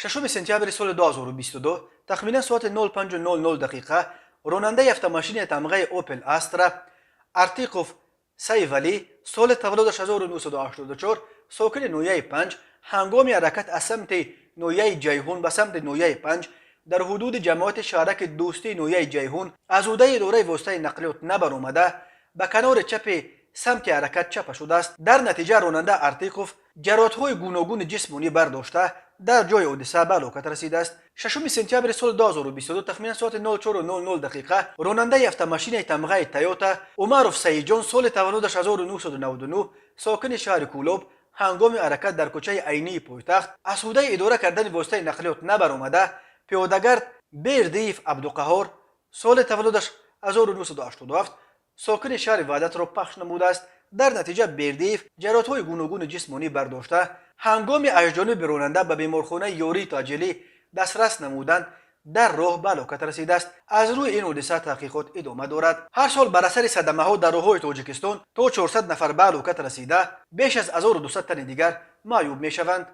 6 сентябри соли 2022 тахминан соати 05:00 дақиқа ронандаи автомошинаи тамғаи Опел Астра Артиқов Сайвалӣ, соли таваллудаш 1984, сокини ноҳияи Панҷ, ҳангоми ҳаракат аз самти ноҳияи Ҷайҳун ба самти ноҳияи Панҷ дар ҳудуди ҷамоати шаҳраки Дӯстии ноҳияи Ҷайҳун аз ҳудаи идораи воситаи нақлиёт набаромада, ба канори чапи самти ҳаракат чапа шудааст. Дар натиҷа ронанда Артиқов ҷароҳатҳои гуногуни ҷисмонӣ бардошта, дар ҷои ҳодиса ба ҳалокат расидааст. 6 сентябри соли 2022 тахминан соати 04:00 дақиқа ронандаи автомошинаи тамғаи Тойота Умаров Саидҷон, соли таваллудаш 1999, сокини шаҳри Кӯлоб, ҳангоми ҳаракат дар кӯчаи Айнии пойтахт аз ҳудаи идора кардани воситаи нақлиёт набаромада, пиёдагард Бердиев Абдуқаҳор, соли таваллудаш 1987, сокини шаҳри Ваҳдатро пахш намудааст. Дар натиҷа Бердиев ҷароҳатҳои гуногуни ҷисмонӣ бардошта, ҳангоми аз ҷониби ронанда ба беморхонаи ёрии таъҷилӣ дастрас намуданд, дар роҳ ба ҳалокат расидааст. Аз рӯи ин ҳодиса таҳқиқот идома дорад. Ҳар сол бар асари садамаҳо дар роҳҳои Тоҷикистон то 400 нафар ба ҳалокат расида, беш аз 1200 тани дигар маъюб мешаванд.